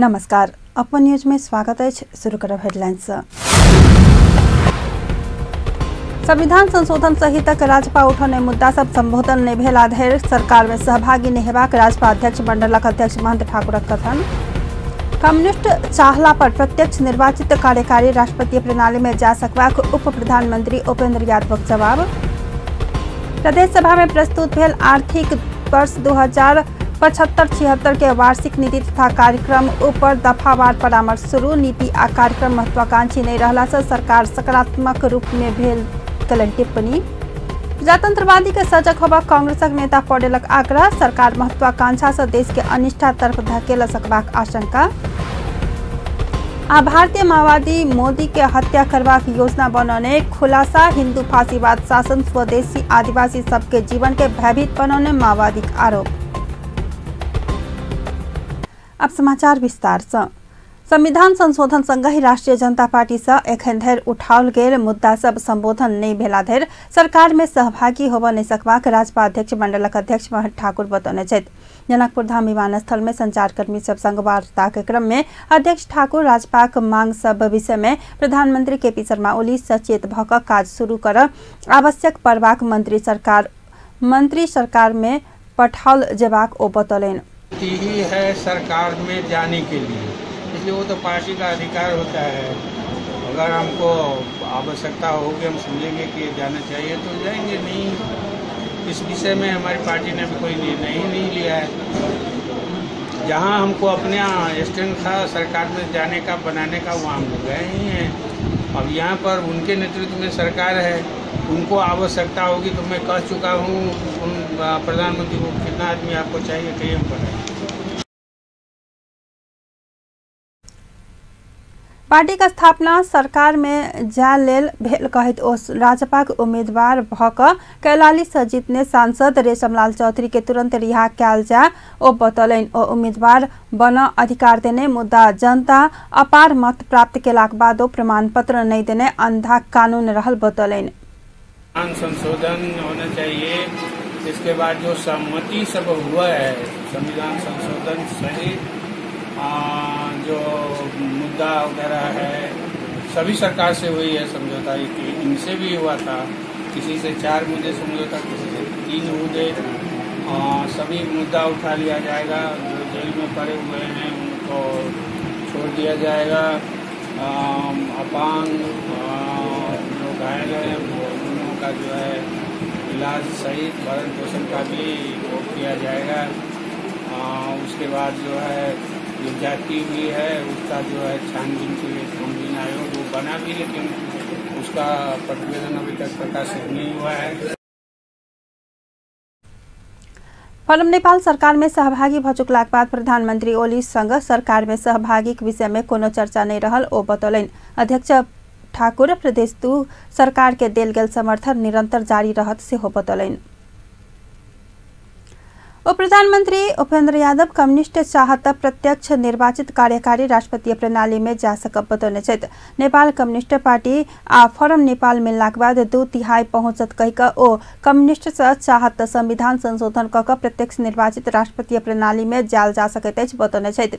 नमस्कार, अपन न्यूज में स्वागत है। शुरू करब हेडलाइन से। संविधान संशोधन सहितक राजपा उठौने मुद्दा सब संबोधन नहि भेला धरि सरकार में सहभागी नहि हेबाक राजपा अध्यक्ष मंडलक अध्यक्ष महंत ठाकुरक कथन। कम्युनिस्ट चाहला पर प्रत्यक्ष निर्वाचित कार्यकारी राष्ट्रपति प्रणाली में जा सकबाक उप प्रधानमंत्री उपेंद्र यादवक जवाब। प्रदेश सभा में प्रस्तुत भेल आर्थिक वर्ष 2075-76 के वार्षिक नीति तथा कार्यक्रम ऊपर दफावार परामर्श शुरू। नीति आ कार्यक्रम महत्वाकांक्षी नहीं रहला से सरकार सकारात्मक रूप में भेल कलन टिप्पणी। प्रजातंत्रवादी के सजग होबाक कांग्रेसक नेता पौडेलक आग्रह। सरकार महत्वाकांक्षा से देश के अनिष्ठा तरफ धकेल सकबाक आशंका। आ भारतीय माओवादी मोदी के हत्या करबाक योजना बनौने खुलासा। हिंदू फांसीवाद शासन स्वदेशी आदिवासी सबके जीवन के भयभीत बनौने माओवादी आरोप। अब समाचार विस्तार से। संविधान संशोधन संगहि राष्ट्रीय जनता पार्टी से एखन धरि उठाओल गेल मुद्दा सब संबोधन नहि भेला धरि सरकार में सहभागी होबय नहि सकबाक राजपा अध्यक्ष मंडलक अध्यक्ष महंत ठाकुर बतौने छथि। जनकपुर धाम विमानस्थल में संचारकर्मी सब संग वार्ताक क्रम में अध्यक्ष ठाकुर राजपाक मांग सब विषय में प्रधानमंत्री केपी शर्मा ओली सचेत भऽ कऽ काज शुरू करब आवश्यक पड़बाक मंत्री सरकार में पठाओल जेबाक ओ बतौलनि। ही है सरकार में जाने के लिए, इसलिए वो तो पार्टी का अधिकार होता है। अगर हमको आवश्यकता होगी, हम समझेंगे कि जाना चाहिए तो जाएंगे, नहीं इस विषय में हमारी पार्टी ने भी कोई निर्णय ही नहीं लिया है। जहां हमको अपने स्टैंड था सरकार में जाने का, बनाने का, वहाँ हम गए ही हैं। अब यहाँ पर उनके नेतृत्व में सरकार है, उनको आवश्यकता होगी तो मैं कह चुका हूँ उन प्रधानमंत्री को कितना आदमी आपको चाहिए कहीं हम बनाएंगे। पार्टी का स्थापना सरकार में जाय लेल भेल कहैत ओ राजपाक उम्मीदवार भऽ कऽ कैलाली से जीतने सांसद रेशमलाल चौधरी के तुरंत रिहा कयल जाय ओ बतौलनि। ओ उम्मीदवार बन अधिकार देने मुद्दा जनता अपार मत प्राप्त केलाक बादो प्रमाण पत्र नहीं देने अंधा कानून रहल बतौलनि। संशोधन होना चाहिए, इसके बाद जो सहमति सब हुआ है संविधान संशोधन सहित जो मुद्दा वगैरह है सभी सरकार से हुई है समझौता। इनसे भी हुआ था, किसी से 4 मुद्दे समझौता, किसी से 3 मुद्दे, सभी मुद्दा उठा लिया जाएगा। जो जेल में पड़े हुए हैं उनको छोड़ दिया जाएगा। अपांग जो घायल हैं उन लोगों का जो है इलाज सहित भरण पोषण का भी वो किया जाएगा। उसके बाद जो है जो जाति हुई है उसका जो है छानबीन के लिए छानबीन आयोग वो बना भी, लेकिन उसका प्रतिवेदन अभी तक प्रकाशित नहीं हुआ है। फलम नेपाल सरकार में सहभागी भ चुकलाक बाद प्रधानमंत्री ओली संग सरकार में सहभागीक विषय में कोनो चर्चा नहीं रहल ओ बतौलनि। अध्यक्ष ठाकुर प्रदेश 2 सरकार के देल गेल समर्थन निरंतर जारी रहत सेहो बतौलनि। उप प्रधानमंत्री उपेंद्र यादव कम्युनिस्ट चाहत प्रत्यक्ष निर्वाचित कार्यकारी राष्ट्रपति प्रणाली में जा सकब बतौने छथि। नेपाल कम्युनिस्ट पार्टी आ फोरम नेपाल मिललाक बाद 2/3 पहुंचत कहि कऽ ओ कम्युनिस्ट से चाहत संविधान संशोधन कऽ कऽ प्रत्यक्ष निर्वाचित राष्ट्रपति प्रणाली में जायल जा सकैत अछि बतौने छथि।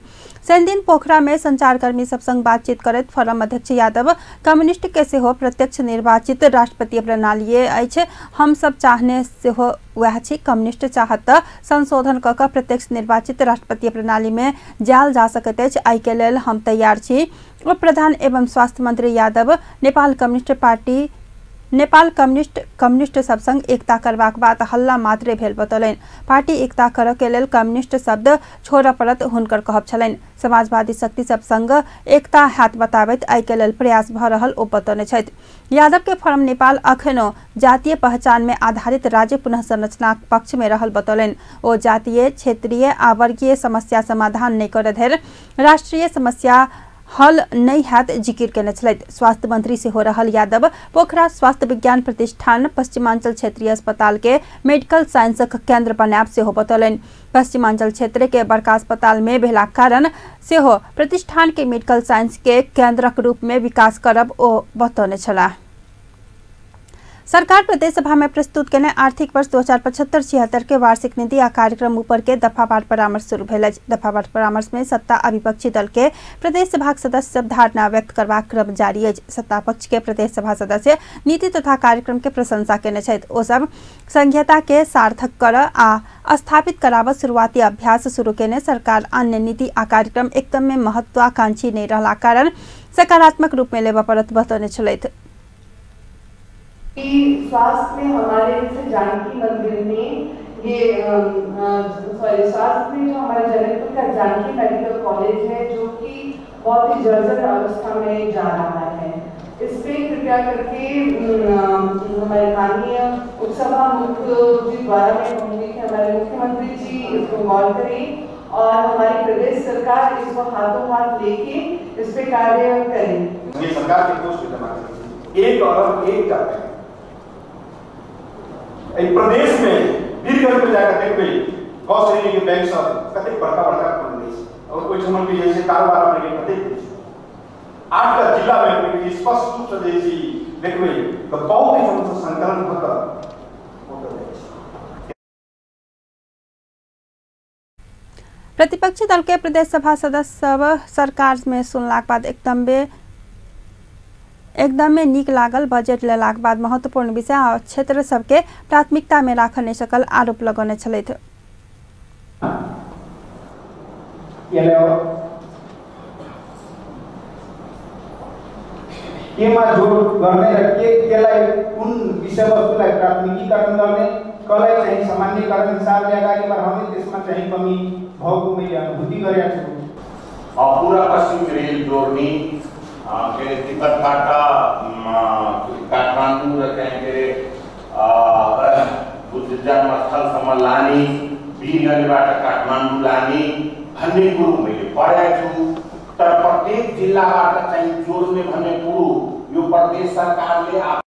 शनिदिन पोखरा में संचारकर्मी सब संग बातचीत करैत फोरम अध्यक्ष यादव कम्युनिस्ट के सेहो प्रत्यक्ष निर्वाचित राष्ट्रपति प्रणाली अछि, हम सब चाहने सेहो वएह छी। कम्युनिस्ट चाहत संशोधन कऽ कऽ प्रत्यक्ष निर्वाचित राष्ट्रपति प्रणाली में जायल जा सकैत अछि, एहि के लेल हम तैयार छी। उप प्रधान एवं स्वास्थ्य मंत्री Yadav Nepal communist party Nepal communist सब संग एकता करबाक बात हल्ला मात्रे भेल बतौलनि। पार्टी एकता करऽ के लेल कम्युनिस्ट शब्द छोड़ऽ पड़त हुनकर कहब छलनि। समाजवादी शक्ति सब संग एकता हैत बताबैत एहि के लेल प्रयास भऽ रहल ओ बतौने छथि। यादव के फोरम नेपाल अखनो जातीय पहचान में आधारित राज्य पुनः संरचनाक पक्ष में रहल बतौलनि। ओ जातीय, क्षेत्रीय आ वर्गीय समस्या समाधान नहि करऽ धरि राष्ट्रीय समस्या हल नहीं हैत जिकिर केने छलथि। स्वास्थ्य मंत्री सेहो रहल यादव पोखरा स्वास्थ्य विज्ञान प्रतिष्ठान पश्चिमांचल क्षेत्रीय अस्पताल के मेडिकल साइंसक केंद्र बनायब सेहो बतौलनि। पश्चिमांचल क्षेत्र के बड़का अस्पताल में भेलाक कारण सेहो प्रतिष्ठान के मेडिकल साइंस के केंद्रक रूप में विकास करब ओ बतौने छलाह। सरकार प्रदेश सभा में प्रस्तुत केने आर्थिक वर्ष 2075-76 के वार्षिक नीति आ कार्यक्रम ऊपर के दफावार परामर्श शुरू भेल अछि। दफावार परामर्श में सत्ता आ विपक्षी दल के प्रदेश सभाक सदस्य सब धारणा व्यक्त करबाक क्रम जारी अछि। सत्ता पक्ष के प्रदेश सभा सदस्य नीति तथा कार्यक्रम के प्रशंसा केने छथि। ओ सब संघीयता के सार्थक कर आ स्थापित कराबऽ शुरुआती अभ्यास शुरू केने सरकार अन्य नीति आ कार्यक्रम एकदम महत्वाकांक्षी नहीं रहला कारण सकारात्मक रूप में लेबऽ पड़त बतौने छलथि। स्वास्थ्य में हमारे जैसे जानकी मंदिर में ये सॉरी स्वास्थ्य में जो हमारे जनकपुर का जानकी मेडिकल कॉलेज है जो कि बहुत ही जर्जर अवस्था में जा रहा है, इस पर कृपया करके हमारे माननीय उपसभामुख जी द्वारा मैं कहूँगी कि हमारे मुख्यमंत्री जी इसको गौर करें और हमारी प्रदेश सरकार इसको हाथों हाथ लेके इस पर कार्य करे। सरकार के कोष 1 अरब 1 टका प्रदेश में वीरगंज में जाकर देखबै क श्रेणी के बैंक सब कतेक बड़का बड़का खुलल अछि और ओहिठाम के जे छै कारोबार अपने के कतेक 8टा जिला में अपने के स्पष्ट रूप से जे छै देखबै त बहुत एहन संकलन भ क होतल अछि। प्रतिपक्षी दल के प्रदेश सभा सदस्य सब सरकार में सुनलाक बाद एकदमे नीक लागल। बजट लेलाक बाद महत्वपूर्ण विषय आ क्षेत्र सबके प्राथमिकता में राखल नहीं सकल आरोप लगौने छलथि। केमा जोड गर्ने र के केलाई कुन विषयवस्तुलाई प्राथमिकीकरण गर्ने, कसलाई चाहिँ सामान्यकरण हिसाबले अगाडि बढाउने, त्यसमा चाहिँ कमी भएको मैले अनुभूति गरेको छु। पूर्व पश्चिम रेल जोड्ने के अरे तिब्बतबाट काठमाडौँ र त्यहाँ के अरे बुद्ध जन्मस्थलसम्म लाने, वीरगञ्जबाट काठमाडौँ लाने भन्ने कुरो मैले पढेको छु। तर प्रत्येक जिल्लाबाट चाहिँ जोड्ने भन्ने कुरो यो प्रदेश सरकारले।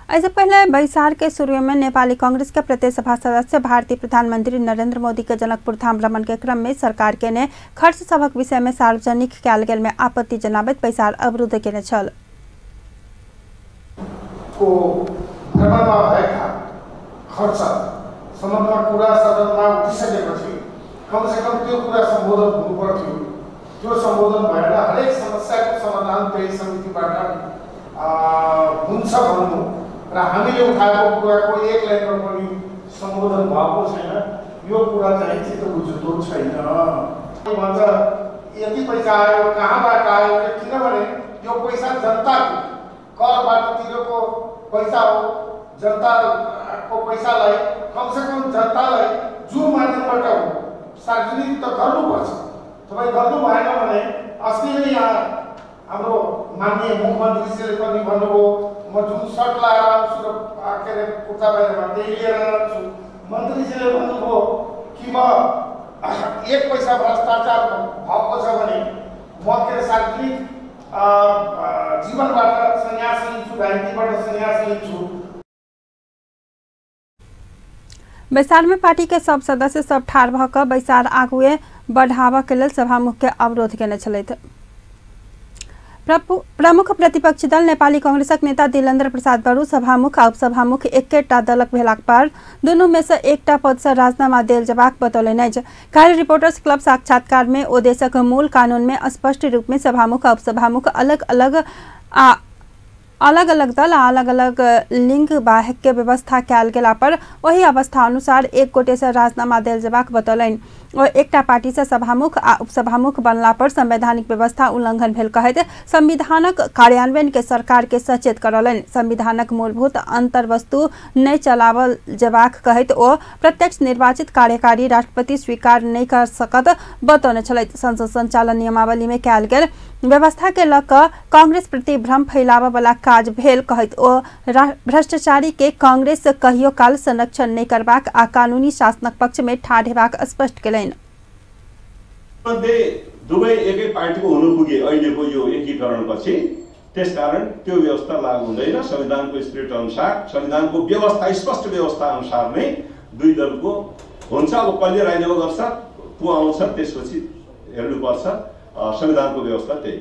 ऐसे पहले बैसार के शुरू में नेपाली कांग्रेस के प्रदेश सभा सदस्य भारतीय प्रधानमंत्री नरेंद्र मोदी के जनकपुर धाम भ्रमण के क्रम में सरकार के ने खर्च सभक विषय में सार्वजनिक कयल गेल में आपत्ति जनाबैत बैसार अवरुद्ध केने छल। को भ्रमणमा भएका खर्च सम्बन्धमा कुरा सदनमा उठिसकेपछि कमसेकम त्यो कुरा सम्बोधन हुनु पर्थ्यो। त्यो सम्बोधन भएन। हरेक समस्याको समाधान त्यही समितिबाट हुन्छ भन्नु र हामीले उठाएको कुराको एक लाइनमा पनि सम्बोधन भएको छैन। यो कुरा चाहिँ चित्त बुझ्दो छैन। भन्छ यति पैसा आयो कहाँबाट आयो, किनभने यो पैसा जनताको करबाट तिरेको पैसा हो। जनताको पैसालाई कमसेकम जनतालाई जुन माध्यमबाट हो सार्वजनिक त गर्नुपर्छ। तपाईँ गर्नु भएन भने अस्ति नै यहाँ हाम्रो माननीय मुख्यमन्त्रीजीले पनि भन्नुभयो म जुन सर्ट लाएर आउँछु र के अरे कुर्ता पायजामा त्यही लिएर आउँछु। मन्त्रीजीले भन्नुभयो कि म एक पैसा भ्रष्टाचार भएको छ भने म के अरे सार्वजनिक जीवनबाट सन्यास लिन्छु, राजनीतिबाट सन्यास लिन्छु। बैसार में पार्टी के सब सदस्य सब ठाढ़ भऽ कऽ बैसार आगुए बढ़ाबऽ के लेल सभामुख के अवरोध केने छलथि। प्रमुख प्रतिपक्षी दल नेपाली कांग्रेसक नेता दिलेन्द्र प्रसाद बरू सभामुख आ उपसभामुख एकेटा दलक भेलाक पर दुनू में से एकटा पद से राजीनामा देल जेबाक बतौलनि अछि। काल्हि रिपोर्टर्स क्लब साक्षात्कार में ओ देशक मूल कानून में स्पष्ट रूप में सभामुख आ उपसभामुख अलग अलग दल आ अलग अलग लिंग बाहेक के व्यवस्था कयल गेला पर ओहि अवस्था अनुसार एक गोटे से राजीनामा देल जेबाक बतौलनि। और एकटा पार्टी से सभामुख आ उपसभामुख बनला पर संवैधानिक व्यवस्था उल्लंघन भेल कहैत संविधानक कार्यान्वयन के सरकार के सचेत करौलनि। संविधानक मूलभूत अंतर्वस्तु नहि चलावल जेबाक कहैत ओ प्रत्यक्ष निर्वाचित कार्यकारी राष्ट्रपति स्वीकार नहि कर सकत बतौने छलथि। संसद संचालन नियमावली में कयल गेल व्यवस्था के लऽ कऽ कांग्रेस प्रति भ्रम फैलाबऽ वाला काज भेल कहैत ओ भ्रष्टाचारी के कांग्रेस कहियो काल संरक्षण नहि करबाक आ कानूनी शासनक पक्ष में ठाढ़ हेबाक स्पष्ट केलनि। दुवै एकै पार्टीको हुनु पुगे अहिलेको यो एकीकरणपछि, त्यसकारण त्यो व्यवस्था लागू हुँदैन। संविधानको स्पिरिट अनुसार, संविधानको व्यवस्था स्पष्ट व्यवस्था अनुसार नै दुई दलको हुन्छ। अब कसले राजीनामा गर्छ, को आउँछ त्यसपछि हेर्नुपर्छ। संविधानको व्यवस्था त्यही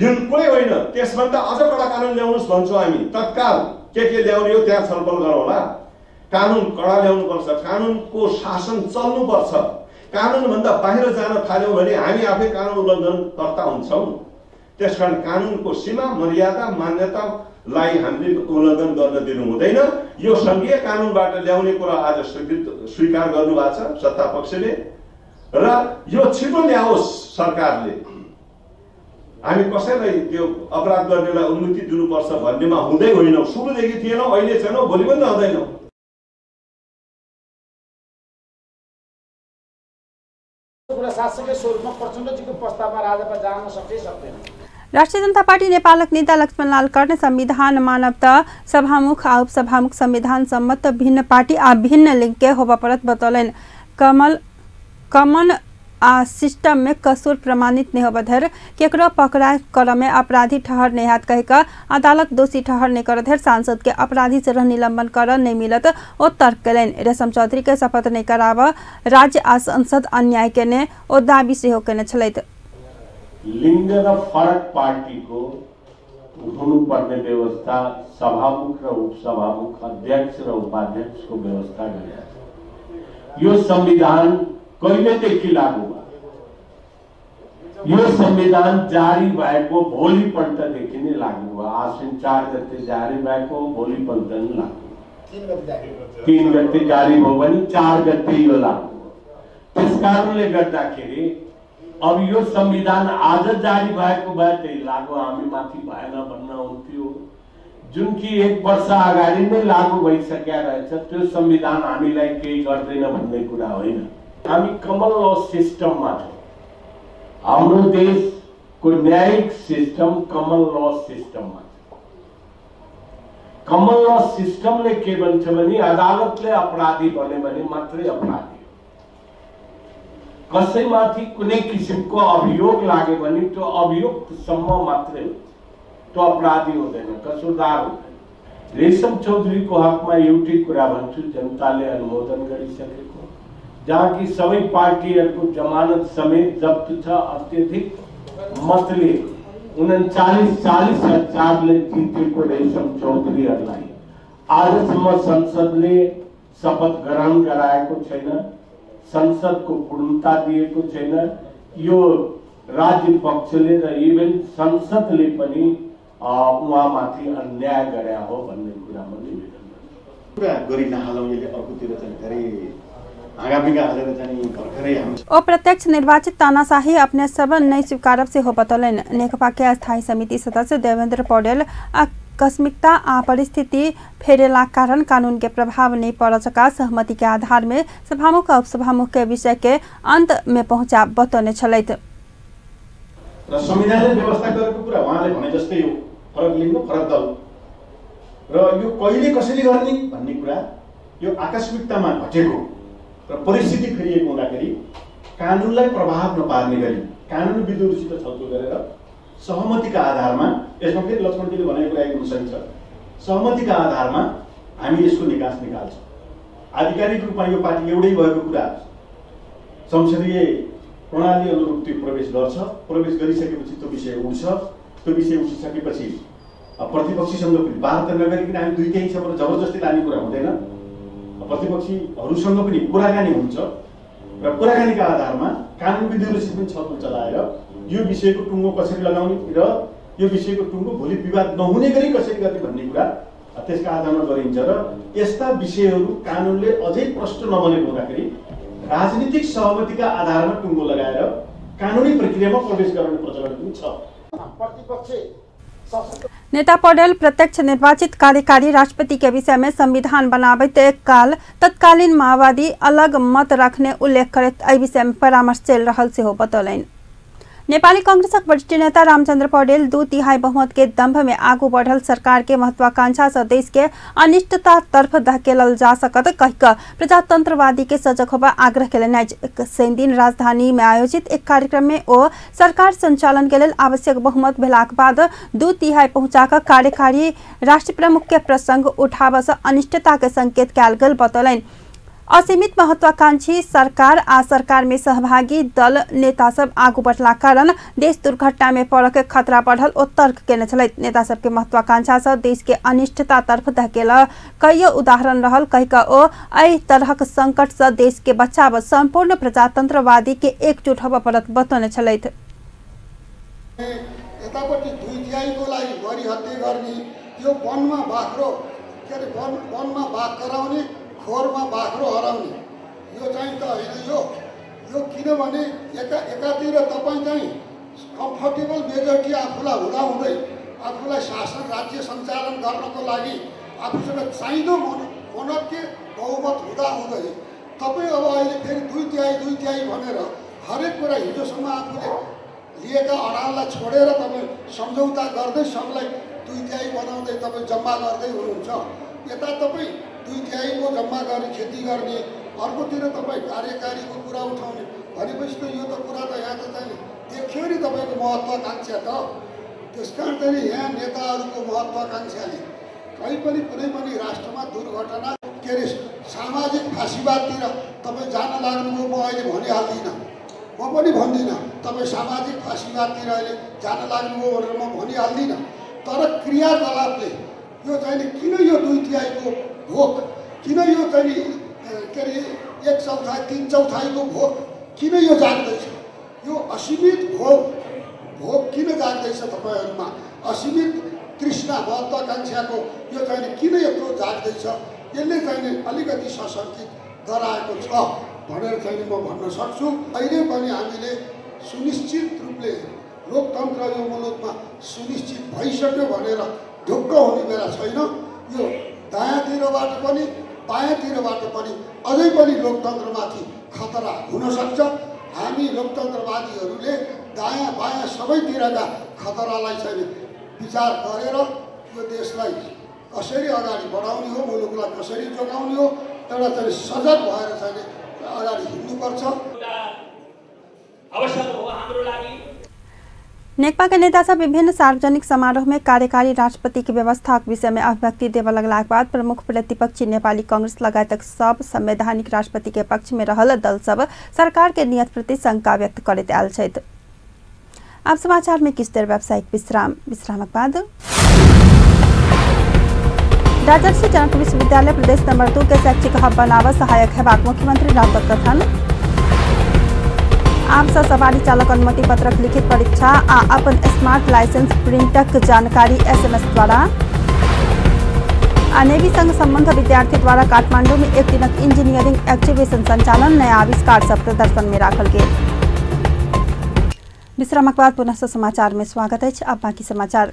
जुन कुनै होइन, त्यसभन्दा अझ कडा कानुन ल्याउनुहोस् भन्छौँ हामी। तत्काल के ल्याउने हो त्यहाँ छलफल गरौँला। कानुन कडा ल्याउनुपर्छ, कानुनको शासन चल्नुपर्छ। कानुनभन्दा बाहिर जान थाल्यौँ भने हामी आफै कानुन उल्लङ्घनकर्ता हुन्छौँ। त्यसकारण कानुनको सीमा, मर्यादा, मान्यतालाई हामीले उल्लङ्घन गर्न दिनु हुँदैन। यो सङ्घीय कानुनबाट ल्याउने कुरा आज स्वीकार गर्नुभएको छ सत्ता पक्षले, र यो छिटो ल्याओस् सरकारले। हामी कसैलाई त्यो अपराध गर्नेलाई उन्मुक्ति दिनुपर्छ भन्नेमा हुँदै होइनौँ। सुरुदेखि थिएनौँ, अहिले छैनौँ, भोलि पनि रहँदैनौँ। राष्ट्रिय जनता पार्टी नेपालक नेता लक्ष्मणलाल कर्ण संविधान मानवता सभामुख आ उपसभामुख संविधान सम्मत भिन्न पार्टी आ भिन्न लिंग के होबऽ पड़त बतौलनि। कमन आ सिस्टम में कसूर प्रमाणित नहीं होबऽ धरि केकरो पकड़ा कर में अपराधी ठहर नहीं हाथ कह कऽ अदालत दोषी ठहर नहीं कर धरि सांसद के अपराधी से निलंबन कर नहीं मिलत ओ तर्क कयलनि। रेशम चौधरी के शपथ नहीं कराब राज्य आ संसद अन्याय केने ओ दाबी सेहो केने छलथि। लिंग र फरक पार्टीको हुनुपर्ने व्यवस्था सभामुख र उपसभामुख, अध्यक्ष र उपाध्यक्षको व्यवस्था गरेको छ। यो संविधान कहिलेदेखि लागू भयो? यो संविधान जारी भएको भोलिपल्टदेखि नै लागू भयो। आश्विन 4 गते जारी भएको भोलिपल्ट नै लागू, 3 गते जारी भयो भने 4 गते यो लागू भयो। त्यस कारणले गर्दाखेरि अब यो संविधान आज जारी भएको भए त्यही लागू हामी माथि भएन भन्न हुन्थ्यो। जुन कि 1 वर्ष अगाडि नै लागू भइसकेको रहेछ, त्यो संविधान हामीलाई केही गर्दैन भन्ने कुरा होइन। हामी कमन ल सिस्टममा छौँ। हाम्रो देशको न्यायिक सिस्टम कमन ल सिस्टममा छ। कमन ल सिस्टमले के भन्छ भने अदालतले अपराधी भन्यो भने मात्रै अपराधी हो। कसैमाथि कुनै किसिमको अभियोग लाग्यो भने त्यो अभियुक्तसम्म मात्रै हुन्छ, त्यो अपराधी हुँदैन, कसुरदार हुँदैन। रेशम चौधरीको हकमा एउटै कुरा भन्छु, जनताले अनुमोदन गरिसकेको, जहाँ कि सबै पार्टीहरूको जमानत समेत जप्त छ, अत्यधिक मतले 39-40 हजारले जितेको रेशम चौधरीहरूलाई आजसम्म संसदले शपथ ग्रहण गराएको छैन, संसदको पूर्णता दिएको छैन। यो राज्य पक्षले र इभन संसदले पनि उहाँमाथि अन्याय गरे हो भन्ने कुरा म निवेदन गर्छु। कुरा गरी नहालौँ, यसले अर्कोतिर चाहिँ धेरै अप्रत्यक्ष निर्वाचित तानाशाही अपने सब नई स्वीकारब से हो बतौलनि। नेकपा के अस्थायी समिति सदस्य देवेंद्र पौडेल आकस्मिकता आ परिस्थिति फेरेला कारण कानून के प्रभाव नहीं पड़ सका सहमति के आधार में सभामुख आ उपसभामुख के विषय के अंत में पहुंचा बतौने छलथि। र संविधानले व्यवस्था गरेको कुरा उहाँले भने जस्तै हो, फरक लिङ्ग फरक दल र यो कहिले कसरी गर्ने भन्ने कुरा यो आकस्मिकतामा घटेको र परिस्थिति फेरिएको हुँदाखेरि कानुनलाई प्रभाव नपार्ने गरी कानुन विद्युतसित छलफल गरेर सहमतिका आधारमा, यसमा फेरि लक्ष्मणजीले भनेको कुरा एकदम सही छ, सहमतिका आधारमा हामी यसको निकास निकाल्छौँ। आधिकारिक रूपमा यो पार्टी एउटै भएको कुरा संसदीय प्रणाली अनुरूप त्यो प्रवेश गर्छ। प्रवेश गरिसकेपछि त्यो विषय उठ्छ। त्यो विषय उठिसकेपछि प्रतिपक्षीसँग पनि वार्ता नगरिकन हामी दुई तिहाई छबाट जबरजस्ती लाने कुरा हुँदैन। प्रतिपक्षीहरूसँग पनि कुराकानी हुन्छ र कुराकानीका आधारमा कानुन विधिहरूसित पनि छलफल चलाएर यो विषयको टुङ्गो कसरी लगाउने र यो विषयको टुङ्गो भोलि विवाद नहुने गरी कसरी गर्ने भन्ने कुरा त्यसका आधारमा गरिन्छ। र यस्ता विषयहरू कानुनले अझै प्रष्ट नबनेको हुँदाखेरि राजनीतिक सहमतिका आधारमा टुङ्गो लगाएर कानुनी प्रक्रियामा प्रवेश गराउने प्रचलन पनि छ। नेता पौडेल प्रत्यक्ष निर्वाचित कार्यकारी राष्ट्रपति के विषय में संविधान बनाबैत काल तत्कालीन माओवादी अलग मत रखने उल्लेख करैत एहि विषय में परामर्श चलि रहल सेहो बतौलनि। नेपाली कांग्रेसक वरिष्ठ नेता रामचंद्र पौडेल 2/3 बहुमत के दंभ में आगू बढ़ल सरकार के महत्वाकांक्षा से देश के अनिष्टता तरफ धकेलल जा सकत कहिक प्रजातंत्रवादी के सजग होबा आग्रह केलनि अछि। शनि दिन राजधानी में आयोजित एक कार्यक्रम में ओ सरकार संचालन के लेल आवश्यक बहुमत भेलाक बाद 2/3 पहुंचाकर कार्यकारी राष्ट्र प्रमुख के प्रसंग उठाबऽ से अनिष्टता के संकेत कयल गेल बतौलनि। असीमित महत्वाकांक्षी सरकार आ सरकार में सहभागी दल नेता सब आगू बढ़ला कारण देश दुर्घटना में पड़े के खतरा बढ़ल ओ तर्क केने छलथि। नेता सबके महत्वाकांक्षा से देश के अनिष्टता तरफ धकेल कईयो उदाहरण रहल कहि कऽ ओ एहि तरहक संकट से देश के बचाव संपूर्ण प्रजातंत्रवादी के एकजुट होबय पड़त बतौने छलथि। यतापट्टि दुई तिहाईको लागि बढी हत्या गर्ने, यो वनमा बाख्रो के अरे वनमा बाघ कराउने, खोरमा बाख्रो हराउने, यो चाहिँ त होइन। यो यो किनभने एकातिर तपाईँ चाहिँ कम्फर्टेबल मेजोरिटी आफूलाई हुँदाहुँदै आफूलाई शासन राज्य सञ्चालन गर्नको लागि आफूसँग चाहिँदो मनक्य बहुमत हुँदाहुँदै तपाईँ अब अहिले फेरि दुई तिहाई भनेर हरेक कुरा हिजोसम्म आफूले लिएका अडानलाई छोडेर तपाईँ सम्झौता गर्दै सबलाई दुई तिहाई बनाउँदै तपाईँ जम्मा गर्दै हुनुहुन्छ। यता तपाईँ दुई तिहाईको जम्मा गर्ने खेती गर्ने, अर्कोतिर तपाईँ कार्यकारीको कुरा उठाउने भनेपछि त यो त कुरा त यहाँ त चाहिँ देखियो नि तपाईँको महत्त्वाकाङ्क्षा त। त्यस कारण चाहिँ यहाँ नेताहरूको महत्त्वाकाङ्क्षाले कहीँ पनि कुनै पनि राष्ट्रमा दुर्घटना के अरे सामाजिक फाँसीवादतिर तपाईँ जान लाग्नुभयो। म अहिले भनिहाल्दिनँ, म पनि भन्दिनँ तपाईँ सामाजिक फाँसीवादतिर अहिले जान लाग्नुभयो भनेर म भनिहाल्दिनँ। तर क्रियाकलापले यो चाहिँ किन यो दुई तिहाईको भोक, किन यो चाहिँ के अरे एक चौथाइ तीन चौथाइको भोक किन यो जाग्दैछ? यो असीमित भोक किन जाग्दैछ तपाईँहरूमा? असीमित तृष्णा महत्त्वाकाङ्क्षाको यो चाहिँ किन यत्रो जाग्दैछ? यसले चाहिँ अलिकति सशङ्कित गराएको छ भनेर चाहिँ म भन्न सक्छु। अहिले पनि हामीले सुनिश्चित रूपले लोकतन्त्र यो मुलुकमा सुनिश्चित भइसक्यो भनेर ढुक्क हुने बेला छैन। यो दायाँतिरबाट पनि बायाँतिरबाट पनि अझै पनि लोकतन्त्रमाथि खतरा हुनसक्छ। हामी लोकतन्त्रवादीहरूले दायाँ बायाँ सबैतिरका खतरालाई चाहिँ विचार गरेर यो देशलाई कसरी अगाडि बढाउने हो, मुलुकलाई कसरी जोगाउने हो, एउटा चाहिँ सजग भएर चाहिँ अगाडि हिँड्नुपर्छ। नेकपा के नेता सब विभिन्न सार्वजनिक समारोह में कार्यकारी राष्ट्रपति की व्यवस्था के विषय में अभिव्यक्ति देव लगलाक बाद प्रमुख प्रतिपक्षी नेपाली कांग्रेस लगायत सब संवैधानिक राष्ट्रपति के पक्ष में रहल दल सब सरकार के नियत प्रति शंका व्यक्त करैत आयल छथि। अब समाचार में किछु देर व्यावसायिक विश्राम, विश्रामक बाद राजर्षि जनक विश्वविद्यालय प्रदेश नंबर 2 के शैक्षिक हब बनाव सहायक हेबाक मुख्यमंत्री राउतक कथन। आम से सवारी चालक अनुमति पत्रक लिखित परीक्षा आ अपन स्मार्ट लाइसेंस प्रिंटक जानकारी एसएमएस द्वारा। आ नेवी संघ संबंध विद्यार्थी द्वारा काठमांडू में एक दिनक इंजीनियरिंग एग्जीबिशन संचालन, नया आविष्कार सब प्रदर्शन में राखल गेल। विश्रामक बाद पुनः समाचार में स्वागत है। अब बाकी समाचार।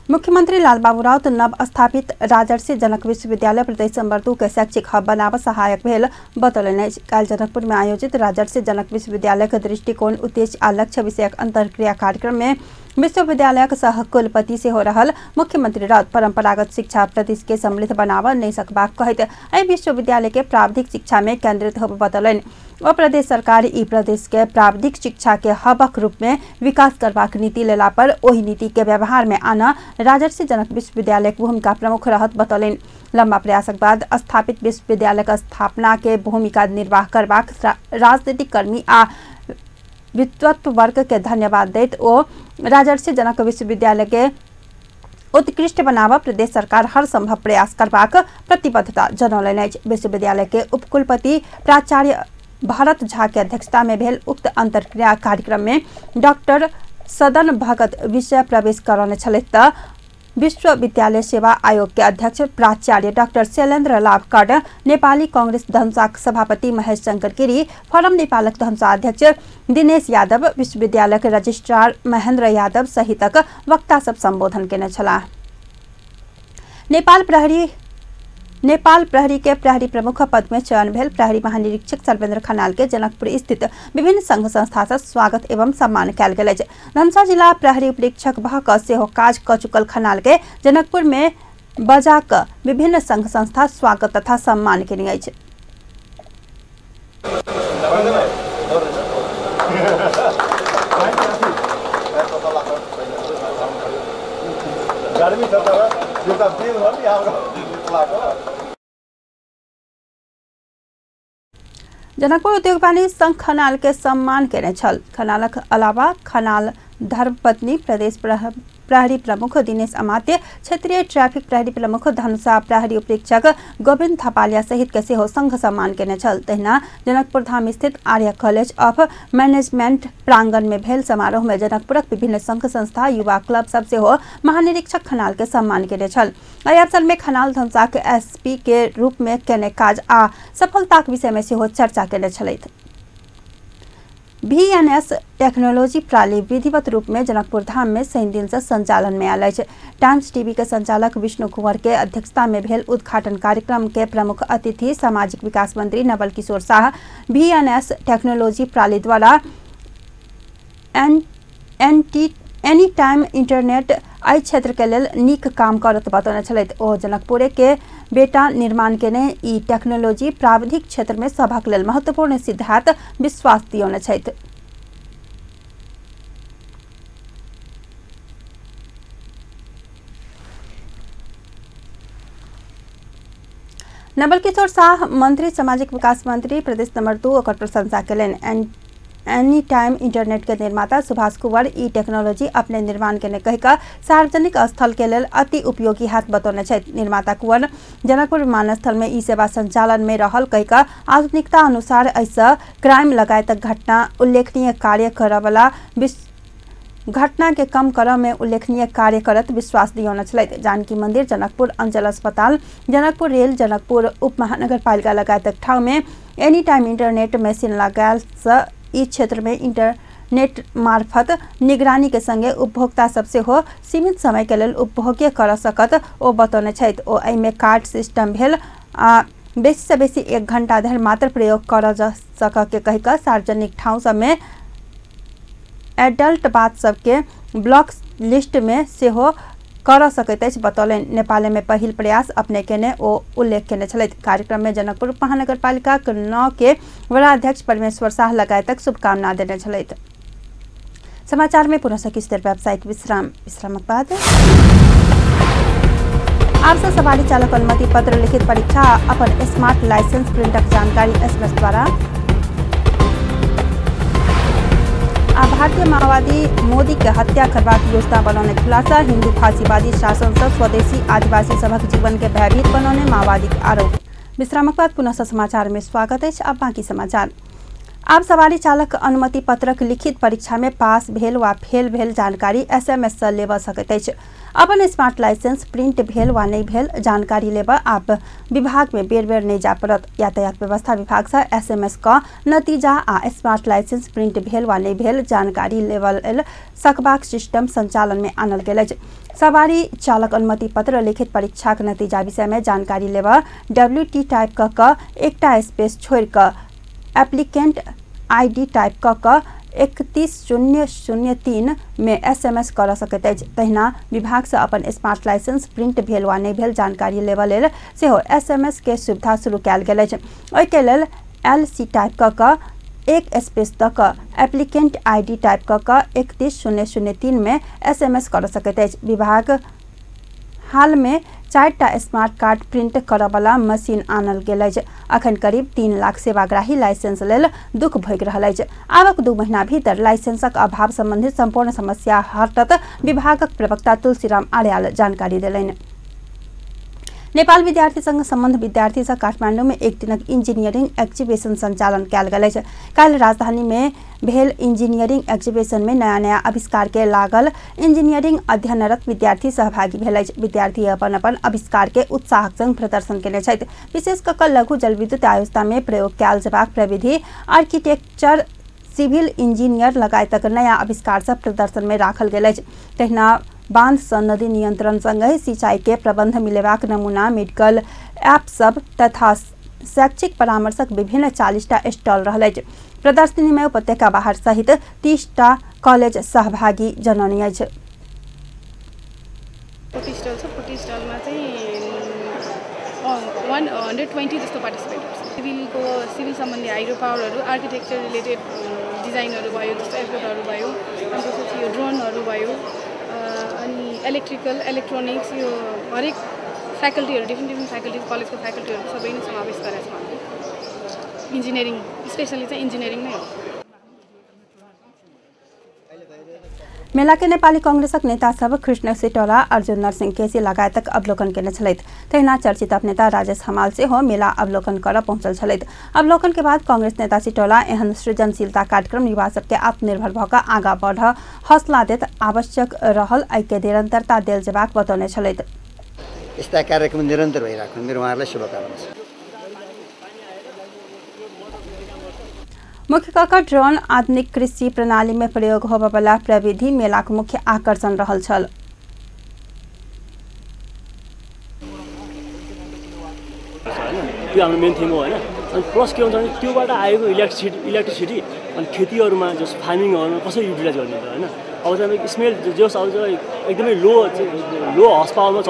मुख्यमंत्री लालबाबू राउत नव स्थापित राजर्षि जनक विश्वविद्यालय प्रदेश नंबर 2 के शैक्षिक हब बनाव सहायक भेल बतौलनि अछि। काल्हि जनकपुर में आयोजित राजर्षि जनक विश्वविद्यालय के दृष्टिकोण, उद्देश्य आ लक्ष्य विषयक अंतर्क्रिया कार्यक्रम में विश्वविद्यालयक सह कुलपति सेहो रहल मुख्यमंत्री राउत परंपरागत शिक्षा प्रदेश के समृद्ध बनाव नहि सकबाक कहैत एहि विश्वविद्यालय के प्राविधिक शिक्षा में केंद्रित होब बतौलनि। ओ प्रदेश सरकार ई प्रदेश के प्राविधिक शिक्षा के हबक रूप में विकास करबाक नीति लेला पर ओहि नीति के व्यवहार में आना राजर्षि जनक विश्वविद्यालय के भूमिका प्रमुख रहत बतौलनि। लंबा प्रयासक बाद स्थापित विश्वविद्यालय के स्थापना के भूमिका निर्वाह करबाक राजनीतिक कर्मी आ विद्वत वर्ग के धन्यवाद दैत ओ राजर्षि जनक विश्वविद्यालय के उत्कृष्ट बनाव प्रदेश सरकार हर संभव प्रयास करबाक प्रतिबद्धता जनौलनि अछि। विश्वविद्यालय के उपकुलपति प्राचार्य भरत झा के अध्यक्षता में भेल उक्त अंतर्क्रिया कार्यक्रम में डॉक्टर सदन भगत विषय प्रवेश करौने छलथि त विश्वविद्यालय सेवा आयोग के अध्यक्ष प्राचार्य डॉक्टर शैलेन्द्र लाभ कर्ण, नेपाली कांग्रेस धनुषाक सभापति महेश शंकर गिरी, फोरम नेपालक धनुषा अध्यक्ष दिनेश यादव, विश्वविद्यालय के रजिस्ट्रार महेंद्र यादव सहितक वक्ता सब संबोधन केने छलाह। नेपाल प्रहरी के प्रहरी प्रमुख पद में चयन भेल प्रहरी महानिरीक्षक सर्वेन्द्र खनाल के जनकपुर स्थित विभिन्न संघ संस्था से स्वागत एवं सम्मान कयल गेल अछि। धनुषा जिला प्रहरी उपरीक्षक भऽ कऽ सेहो काज कऽ चुकल खनाल के जनकपुर में बजा कऽ विभिन्न संघ संस्था स्वागत तथा सम्मान केने अछि। गर्मी छ। जनकपुर उद्योग वाणिज्य संघ खनाल के सम्मान केने छल। खनालक अलावा खनाल धर्मपत्नी प्रदेश प्रहरी प्रमुख दिनेश अमात्य, क्षेत्रीय ट्रैफिक प्रहरी प्रमुख धनुषा प्रहरी उपरीक्षक गोविंद थपालिया सहित के सेहो संघ सम्मान केने छल। तहिना जनकपुर धाम स्थित आर्य कॉलेज ऑफ मैनेजमेंट प्रांगण में भेल समारोह में जनकपुरक विभिन्न संघ संस्था युवा क्लब सब सेहो महानिरीक्षक खनाल के सम्मान केने छल। एहि अवसर में खनाल धनुषा के एसपी के रूप में केने काज आ सफलताक विषय में सेहो चर्चा केने छलथि। VNS technology प्रणाली विधिवत रूप में जनकपुर धाम में शनि दिन से संचालन में आयल अछि। टाइम्स टीवी के संचालक विष्णु कुंवर के अध्यक्षता में भेल उद्घाटन कार्यक्रम के प्रमुख अतिथि सामाजिक विकास मंत्री नवल किशोर शाह VNS technology प्रणाली द्वारा एनी टाइम इंटरनेट एहि क्षेत्र के लेल नीक काम करत बतौने छलथि। ओ जनकपुरे के बेटा निर्माण केने ई टेक्नोलॉजी प्राविधिक क्षेत्र में सभक लेल महत्वपूर्ण सिद्ध हैत विश्वास दियौने छथि। नवल किशोर शाह मंत्री सामाजिक विकास मंत्री प्रदेश नंबर 2 ओकर प्रशंसा केलनि। एनी टाइम इंटरनेट के निर्माता सुभाष कुंवर ई टेक्नोलॉजी अपने निर्माण केने कहिक सार्वजनिक स्थल के लेल अति उपयोगी हैत बतौने छथि। निर्माता कुंवर जनकपुर विमानस्थल में ई सेवा संचालन में रहल कहिक आधुनिकता अनुसार एहिसँ क्राइम लगायतक घटना उल्लेखनीय कार्य करऽवला घटना के कम करऽ में उल्लेखनीय कार्य करत विश्वास दियौने छलथि। जानकी मंदिर, जनकपुर अंचल अस्पताल, जनकपुर रेल, जनकपुर उप महानगरपालिका लगायतक ठाउँ में एनी टाइम इंटरनेट मशीन लगायल से ई क्षेत्र में इंटरनेट मार्फत निगरानी के संगे उपभोक्ता सब सेहो सीमित समय के लेल उपभोग्य कर सकत ओ बतौने छथि। ओ एहिमे कार्ड सिस्टम भेल आ बेसी से बेसी 1 घंटा धरि मात्र प्रयोग कर जा सक के कहिक सार्वजनिक ठाउँ सब में एडल्ट बात सबके ब्लॉक लिस्ट में सेहो कर सकैत अछि बतौलनि। नेपाल में पहिल प्रयास अपने केने ओ उल्लेख केने छलथि। कार्यक्रम में जनकपुर महानगरपालिका 9 के वडाध्यक्ष परमेश्वर शाह लगायतक शुभकामना देने छलथि। समाचार में पुनः किछु देर व्यावसायिक विश्राम, विश्रामक बाद आपसे सवारी चालक अनुमति पत्र लिखित परीक्षा अपन स्मार्ट लाइसेंस प्रिंटक जानकारी SMS द्वारा। भारतीय माओवादी मोदी के हत्या करबाक योजना बनौने खुलासा, हिंदू फांसीवादी शासन से स्वदेशी आदिवासी सभक जीवन के भयभीत बनौने माओवादी के आरोप। विश्रामक बाद पुनः समाचार में स्वागत है। अब बाकी समाचार। आब सवारी चालक अनुमति पत्रक लिखित परीक्षा में पास भेल वा फेल भेल जानकारी SMS से लेबऽ सकैत अछि। अपन स्मार्ट लाइसेंस प्रिंट भेल वा नहि भेल जानकारी लेबऽ आब विभाग में बेर बेर नहि जाय पड़त। यातायात व्यवस्था विभाग से SMS क नतीजा आ स्मार्ट लाइसेंस प्रिंट भेल वा नहि भेल जानकारी लेबऽ लेल सकबाक सिस्टम संचालन में आनल गेल अछि। सवारी चालक अनुमति पत्र लिखित परीक्षाक नतीजा विषय में जानकारी लेबऽ WT type क एकटा स्पेस छोड़ि कऽ एप्लीकेंट ID type क 31003 में SMS कर सकैत अछि। तहिना विभाग से अपन स्मार्ट लाइसेंस प्रिंट भेल वा नहि भेल जानकारी लेबऽ लेल सेहो SMS के सुविधा शुरू कयल गेल अछि। ओहिके लेल LC type क एक स्पेस दऽ कऽ एप्लीकेंट ID type क 31003 में SMS कर सकैत अछि। विभाग हाल में 4टा स्मार्ट कार्ड प्रिंट करऽवला मशीन आनल गेल अछि। अखन करीब 3 लाख सेवाग्राही लाइसेंस लेल दुख भोगि रहल अछि। आबक 2 महीना भीतर लाइसेंसक अभाव संबंधित संपूर्ण समस्या हटत विभागक प्रवक्ता तुलसीराम आर्याल जानकारी देलनि। नेपाल विद्यार्थी संघ संबंध विद्यार्थी से काठमांडू में एक दिनक इंजीनियरिंग एग्जीबिशन संचालन कयल गेल अछि। काल्हि राजधानी में भेल इंजीनियरिंग एग्जीबिशन में नया नया आविष्कार के लागल इंजीनियरिंग अध्ययनरत विद्यार्थी सहभागी भेल अछि। विद्यार्थी अपन अपन आविष्कार के उत्साहक संग प्रदर्शन केने छथि। विशेष कऽ कऽ लघु जलविद्युत आयोजना में प्रयोग कयल जेबाक प्रविधि, आर्किटेक्चर, सिविल इंजीनियर लगायतक नया आविष्कार सब प्रदर्शन में राखल गेल अछि। तहिना बांध सँ नदी नियंत्रण संगहि सिंचाई के प्रबंध मिलेबाक नमूना, मेडिकल ऐप सब तथा शैक्षिक परामर्शक विभिन्न 40टा स्टॉल रहल अछि। प्रदर्शनी में उपत्यका बाहर सहित 30टा कॉलेज सहभागी जनौने अछि। 40 स्टल छ, 40 स्टलमा चाहिँ 120 जस्तो पार्टिसिपेन्टहरू छ। सिभिल सम्बन्धी हाइड्रो पावरहरू, आर्किटेक्चर रिलेटेड डिजाइनहरू भयो, जस्तो एयरपोर्टहरू भयो, अनि त्यसपछि यो ड्रोनहरू भयो, अनि इलेक्ट्रिकल, इलेक्ट्रोनिक्स, यो हरेक फ्याकल्टीहरू, डिफ्रेन्ट डिफ्रेन्ट फ्याकल्टी, कलेजको फ्याकल्टीहरू सबै नै समावेश गरेको छ हामीले। इन्जिनियरिङ स्पेसली चाहिँ इन्जिनियरिङ नै हो। मेला के नेपाली कांग्रेसक नेता सब कृष्ण सिटौला, अर्जुन नरसिंह केसी लगायतक अवलोकन केने छलथि। तहिना चर्चित अभिनेता राजेश हमाल सेहो मेला अवलोकन कर पहुंचल छलथि। अवलोकन के बाद कांग्रेस नेता सिटौला एहन सृजनशीलता कार्यक्रम युवा सबके आत्मनिर्भर भऽ कऽ आगाँ बढ़ हौसला देत आवश्यक रहल एहिके निरंतरता देल जेबाक बतौने छलथि। यस्ता कार्यक्रम निरन्तर भइराख्नु मेरो उहाँहरूलाई शुभकामना छ। मुख्य कऽ ड्रोन आधुनिक कृषि प्रणाली में प्रयोग होबयवला प्रविधि मेलाक मुख्य आकर्षण रहल छल। त्यो हाम्रो मेन थिम हो हैन। अनि प्लस के हुन्छ भने त्योबाट आएको इलेक्ट्रिसिटी अनि खेतीहरूमा जस फार्मिङहरूमा कसरी युटिलाइज गर्ने त हैन। अब चाहिँ स्मेल जस अब चाहिँ एकदमै लो लो हर्स पावरमा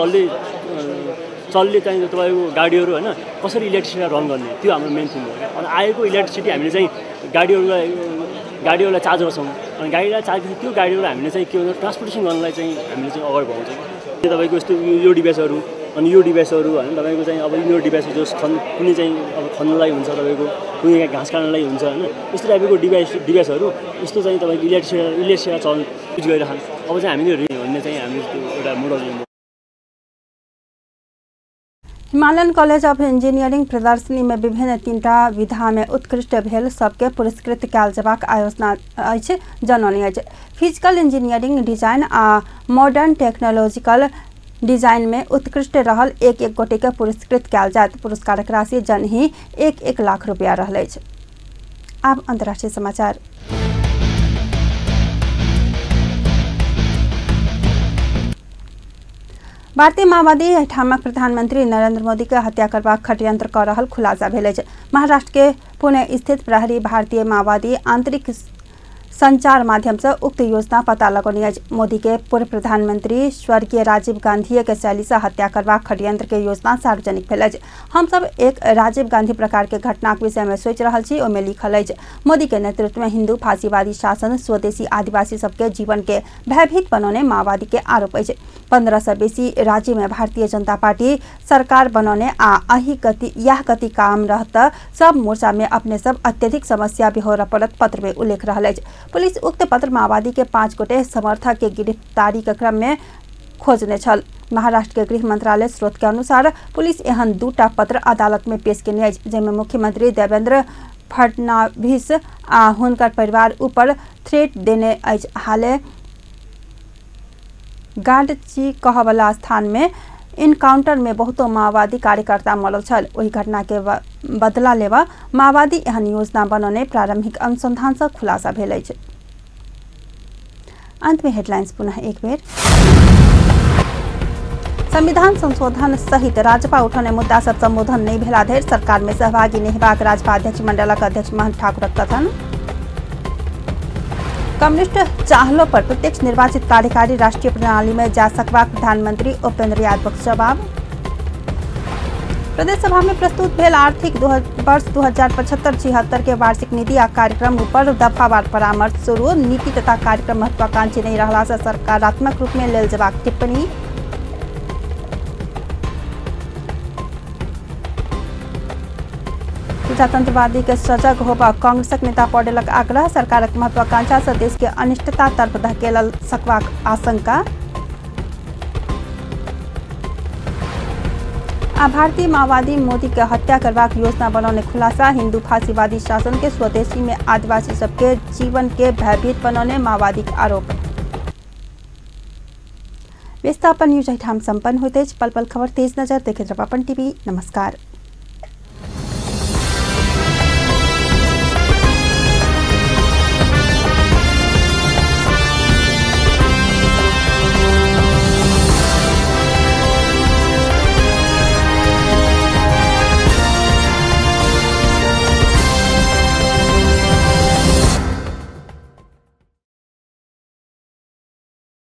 चल्ने चाहिँ तपाईँको गाडीहरू हैन कसरी इलेक्ट्रिसिटीलाई रन गर्ने त्यो हाम्रो मेन थिम हो। अनि आएको इलेक्ट्रिसिटी हामीले चाहिँ गाडीहरूलाई चार्ज गर्छौँ अनि गाडीलाई चार्ज गरेपछि त्यो गाडीहरूलाई हामीले चाहिँ के भन्छ ट्रान्सपोर्टेसन गर्नलाई चाहिँ हामीले चाहिँ अगाडि बढाउँछौँ। तपाईँको यस्तो यो डिभाइसहरू अनि यो डिभाइसहरू होइन तपाईँको चाहिँ अब यो डिभाइस जस कुनै चाहिँ अब खन्नलाई हुन्छ तपाईँको कुनै घाँस काट्नलाई हुन्छ होइन यस्तो टाइपको डिभाइसहरू यस्तो चाहिँ तपाईँको इलेक्ट्रिसिटी चल् युज गरिरहन्। अब चाहिँ हामीले भन्ने चाहिँ हामीले त्यो एउटा model. Himalayan college of engineering प्रदर्शनी में विभिन्न तीनटा विधा में उत्कृष्ट भेल सबके पुरस्कृत कयल जेबाक आयोजना अछि जनौने अछि। फिजिकल इंजीनियरिंग डिजाइन आ मॉडर्न टेक्नोलॉजिकल डिजाइन में उत्कृष्ट रहल एक एक गोटे के पुरस्कृत कयल जायत। पुरस्कारक राशि जनही 1-1 लाख रुपया रहल अछि। आब अंतर्राष्ट्रीय समाचार। भारतीय माओवादी एहिठामक प्रधानमंत्री नरेंद्र मोदी के हत्या करबाक षड्यंत्र कऽ रहल खुलासा भेल अछि। महाराष्ट्र के पुणे स्थित प्रहरी भारतीय माओवादी आंतरिक संचार माध्यम से उक्त योजना पता लगौने अछि। मोदी के पूर्व प्रधानमंत्री स्वर्गीय राजीव गांधी के शैली से हत्या करबाक षड्यंत्र के योजना सार्वजनिक भेल अछि। हम सब एक राजीव गांधी प्रकार के घटनाक विषय में सोचि रहल छी, ओहिमे लिखल अछि। मोदी के नेतृत्व में हिंदू फांसीवादी शासन स्वदेशी आदिवासी सबके जीवन के भयभीत बनौने माओवादी के आरोप अछि। 15 से बेसी राज्य में भारतीय जनता पार्टी सरकार बनौने आ यह गति काम रहत सब मोर्चा में अपने सब अत्यधिक समस्या बिहोर पड़त पत्र में उल्लेख रहल अछि। पुलिस उक्त पत्र माओवादी के 5 गोटे समर्थक के गिरफ्तारी के क्रम में खोजने छल। महाराष्ट्र के गृह मंत्रालय स्रोत के अनुसार पुलिस एहन 2टा पत्र अदालत में पेश केने अछि, जाहिमे मुख्यमंत्री देवेंद्र फडणवीस आ हुनकर परिवार ऊपर थ्रेट देने अछि। हाले गाडची कहवला स्थान में इनकाउंटर में बहुतो माओवादी कार्यकर्ता मरल छल। ओहि घटना के बदला लेवा माओवादी एहन योजना बनौने प्रारंभिक अनुसंधान से खुलासा भेल अछि। अंत में हेडलाइंस पुनः एक बेर। संविधान संशोधन सहित राजपा उठौने मुद्दा सब संबोधन नहीं भेला धरि सरकार में सहभागी नहीं हेबाक राजपा अध्यक्ष मंडलक अध्यक्ष महंत ठाकुरक कथन। कम्युनिस्ट चाहलो पर प्रत्यक्ष निर्वाचित कार्यकारी राष्ट्रीय प्रणाली में जा सकबाक प्रधानमंत्री उपेंद्र यादवक जवाब। प्रदेश सभा में प्रस्तुत भेल आर्थिक वर्ष 2075-76 के वार्षिक नीति आ कार्यक्रम ऊपर दफावार परामर्श शुरू। नीति तथा कार्यक्रम महत्वाकांक्षी नहीं रहला से सकारात्मक रूप में लेल जेबाक टिप्पणी। प्रजातंत्रवादी के सजग होबा कांग्रेसक नेता पौडेलक आग्रह। सरकारक महत्वाकांक्षा से देश के अनिष्टता तरफ धकेल सकबाक आशंका। आ भारतीय माओवादी मोदी के हत्या करबाक योजना बनौने खुलासा। हिंदू फांसीवादी शासन के स्वदेशी में आदिवासी सबके जीवन के भयभीत बनौने माओवादी के आरोप। व्यस्त अपन न्यूज एहिठाम संपन्न होइत अछि। पल पल खबर तेज नजर देखैत रहब अपन टीवी। नमस्कार।